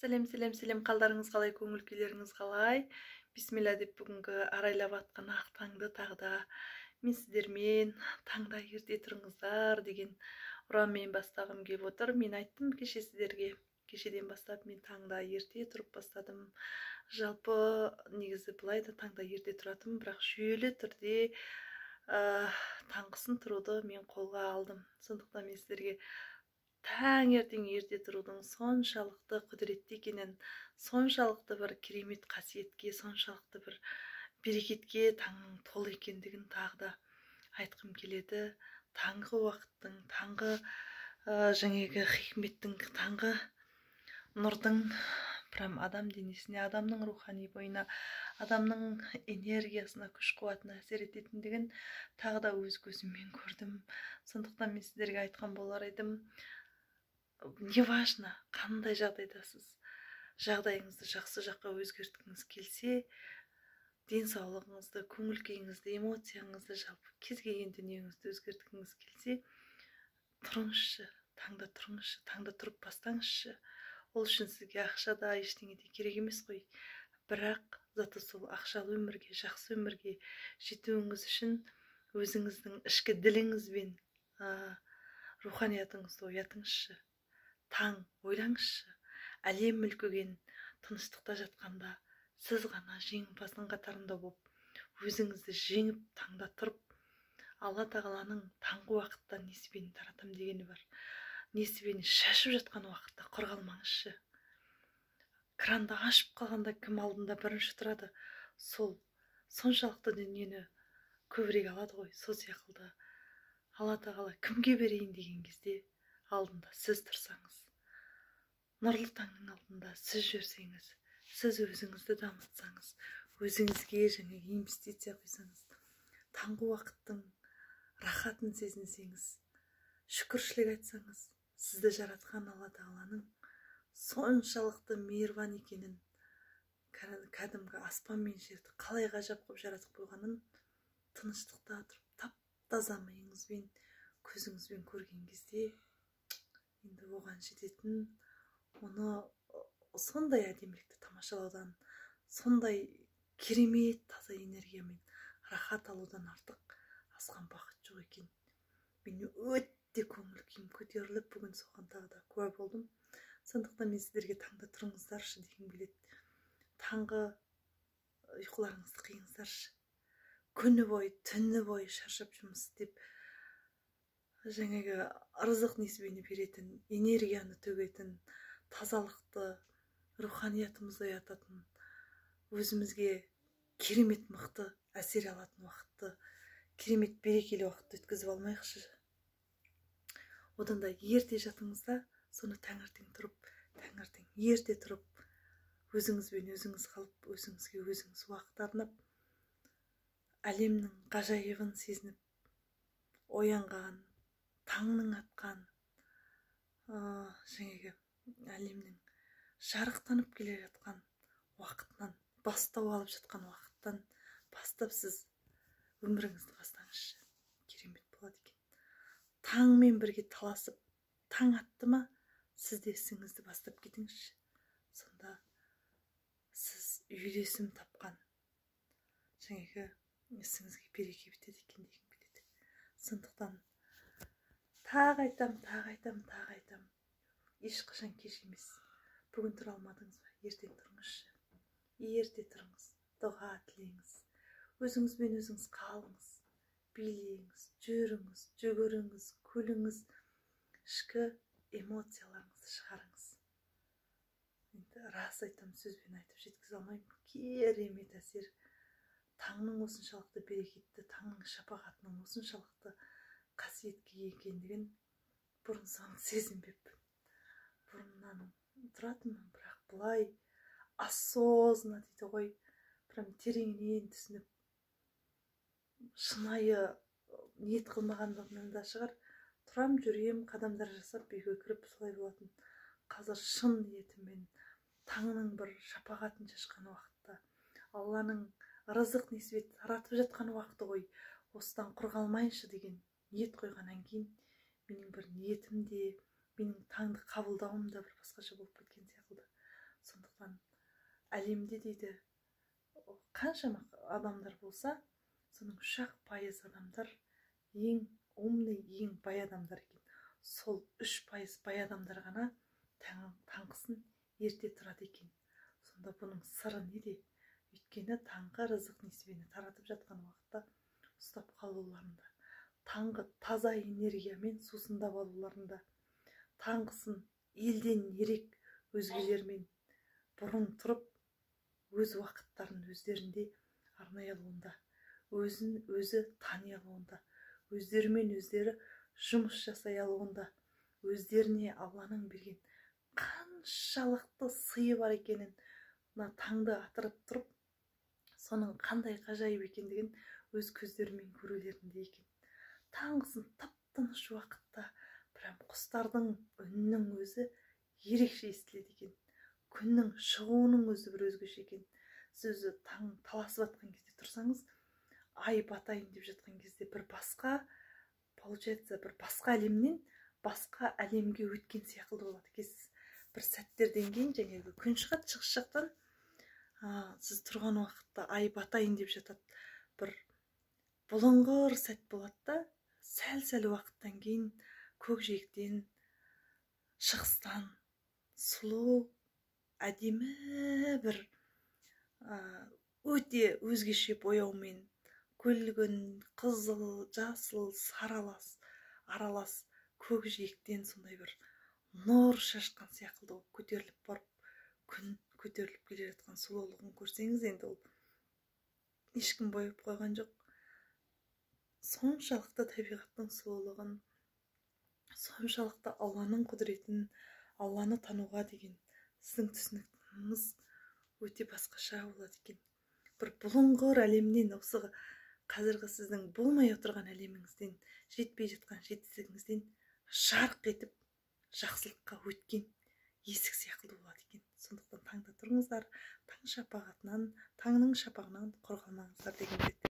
Сәлем, сәлем, сәлем! Қалдарыңыз қалай, көңіл күйлеріңіз қалай? Бисмилля деп, бүгінгі арайлап атқан ақ таңды тағы да мен сіздермен «Таңда ерте тұрыңыздар» деген ұранмен бастағым келіп отыр. Мен айттым кеше сіздерге, кешеден бастап мен таңда ерте тұрып бастадым. Жалпы, негізі былай да таңда ерте тұратынмын, бірақ жүйелі түрде таңғысын тұруды мен қолға алдым. Сондықтан мен сіздерге таңертең ерте тұрудың соншалықты құдіретті екенін, соншалықты бір керемет қасиетке, соншалықты бір берекетке таңның толы екендігін тағы да айтқым келеді. Таңғы уақыттың, таңғы жаңағы хикметтің, таңғы нұрдың прям адам денесіне, адамның рухани бойына, адамның энергиясына, күш қуатына әсер ететіндігін тағы да өз көзіммен көрдім. Сондықтан мен сіздерге айтқан болар едім: неважно қандай жағдайдасыз, жағдайыңызды жақсы жаққа өзгерткіңіз келсе, денсаулығыңызды, көңіл күйіңізді, эмоцияңызды, жалпы кез келген дүниеңізді өзгерткіңіз келсе, тұрыңызшы, таңда тұрыңызшы, таңда тұрып бастаңызшы. Ол үшін сізге ақша да, ештеңе де керек емес қой. Бірақ зато сол ақшалы өмірге, жақсы өмірге жетуіңіз үшін өзіңіздің ішкі діліңізбен руханиятыңызды оятыңызшы. Таң ойлаңызшы, әлем мүлгіген тыныштықта жатқанда, сіз ғана жеңімпаздың қатарында болып, өзіңізді жеңіп, таңда тұрып, Алла Тағаланың таңғы уақытта несібені таратам дегені бар. Несібені шашып жатқан уақытта құр қалмаңызшы. Кранды ашып қалғанда кім алдында бірінші тұрады, сол соншалықты дүниені көбірек алады ғой. Сол секілді Алла Тағала кімге берейін деген кезде алдында сіз тұрсаңыз, нұрлы таңның алдында сіз жүрсеңіз, сіз өзіңізді дамытсаңыз, өзіңізге жаңағы инвестиция құйсаңыз, таңғы уақыттың рахатын сезінсеңіз, шүкіршілік айтсаңыз, сізді жаратқан Алла Тағаланың соншалықты мейірбан екенін, кәдімгі аспан мен жерді қалай ғажап қылып жаратып қойғанын тыныштықта тұрып, тап таза миыңызбен, көзіңізбен көрген кезде, енді оған жететін, оны сондай әдемілікті тамашалаудан, сондай керемет таза энергиямен рахат алудан артық асқан бақыт жоқ екен. Мен өте көңіл күйім көтеріліп, бүгін соған тағы да куә болдым. Сондықтан мен сіздерге таңда тұрыңыздаршы дегім келеді. Таңғы ұйқыларыңызды қиыңыздаршы. Күні бойы, түні бойы шаршап жұмыс істеп, жаңағы ырзық несібені беретін, энергияны төгетін, тазалықты, руханиятымызды оятатын, өзімізге керемет мықты әсер алатын уақытты, керемет берекелі уақытты өткізіп алмайықшы. Одан да ерте жатыңыз да, соны таңертең тұрып, таңертең ерте тұрып, өзіңізбен өзіңіз қалып, өзіңізге өзіңіз уақыт арнап, әлемнің ғажайыбын сезініп, оянған, таңның атқан, жаңағы әлемнің жарықтанып келе жатқан уақытынан бастау алып жатқан уақыттан бастап сіз өміріңізді бастаңызшы. Керемет болады екен. Таңмен бірге таласып, таң атты ма, сіз де ісіңізді бастап кетіңізші. Сонда сіз үйлесім тапқан жаңағы ісіңізге береке бітеді екен дегім келеді. Сондықтан тағы айтам, тағы айтам, тағы айтам: ешқашан кеш емес. Бүгін тұра алмадыңыз ба, ертең тұрыңызшы. Ерте тұрыңыз, дұға тілеңіз, өзіңізбен өзіңіз қалыңыз, билеңіз, жүріңіз, жүгіріңіз, күліңіз, ішкі эмоцияларыңызды шығарыңыз. Енді рас айтамын, сөзбен айтып жеткізе алмаймын. Керемет әсер. Таңның осыншалықты берекетті, таңның шапағатының осыншалықты қасиетке екендігін бұрын соңды сезінбеппін. Бұрыннан тұратынмын, бірақ былай осознанно дейді ғой, прям тереңінен түсініп, шынайы ниет қылмағандығымнан да шығар, тұрам, жүрем, қадамдар жасап, үйге кіріп, солай болатын. Қазір шын ниетіммен таңның бір шапағатын шашқан уақытта, Алланың ырызық несібе таратып жатқан уақыты ғой, осыдан құр қалмайыншы деген ниет қойғаннан кейін, менің бір ниетім де, менің таңды қабылдауым да бір басқаша болып кеткен секілді. Сондықтан әлемде дейді қаншама адамдар болса, соның 3% адамдар ең умный, ең бай адамдар екен. Сол 3% бай адамдар ғана таңғысын ерте тұрады екен. Сонда бұның сыры неде? Өйткені таңғы рызық несібені таратып жатқан уақытта ұстап қалуларында, таңғы таза энергиямен сусындап алуларында, таңғысын елден ерек өзгелермен бұрын тұрып, өз уақыттарын өздерінде арнай алуында, өзін өзі тани алуында, өздерімен өздері жұмыс жасай алуында, өздеріне Алланың берген қаншалықты сыйы бар екенін, мына таңды атырып тұрып, соның қандай ғажайып екендігін өз көздерімен көрулерінде екен. Таңғысын тып-тыныш уақытта прям құстардың үнінің өзі ерекше естіледі екен. Күннің шығуының өзі бір өзгеше екен. Сіз өзі таң таласып жатқан кезде тұрсаңыз, ай батайын деп жатқан кезде бір басқа, получается, бір басқа әлемнен басқа әлемге өткен сияқты болады екенсіз. Бір сәттерден кейін жаңағы күн шығады шығыс жақтан, сіз тұрған уақытта ай батайын деп жатады. Бір бұлыңғыр сәт болады да, сәл-сәл уақыттан кейін көкжиектен, шығыстан сұлу, әдемі бір өте өзгеше бояумен күлгін, қызыл, жасыл, сары аралас көкжиектен сондай бір нұр шашқан сияқты болып көтеріліп барып, күн көтеріліп келе жатқан сұлулығын көрсеңіз, енді ол ешкім бояп қойған жоқ. Соншалықты табиғаттың сұлулығын, соншалықты Алланың құдіретін, Алланы тануға деген сіздің түсінігіңіз өте басқаша болады екен. Бір бұлыңғыр әлемнен, осы қазіргі сіздің болмай отырған әлеміңізден, жетпей жатқан жетістігіңізден жарқ етіп жақсылыққа өткен есік сияқты болады екен. Сондықтан таңда тұрыңыздар, таң шапағатынан, таңның шапағынан құр қалмаңыздар деген.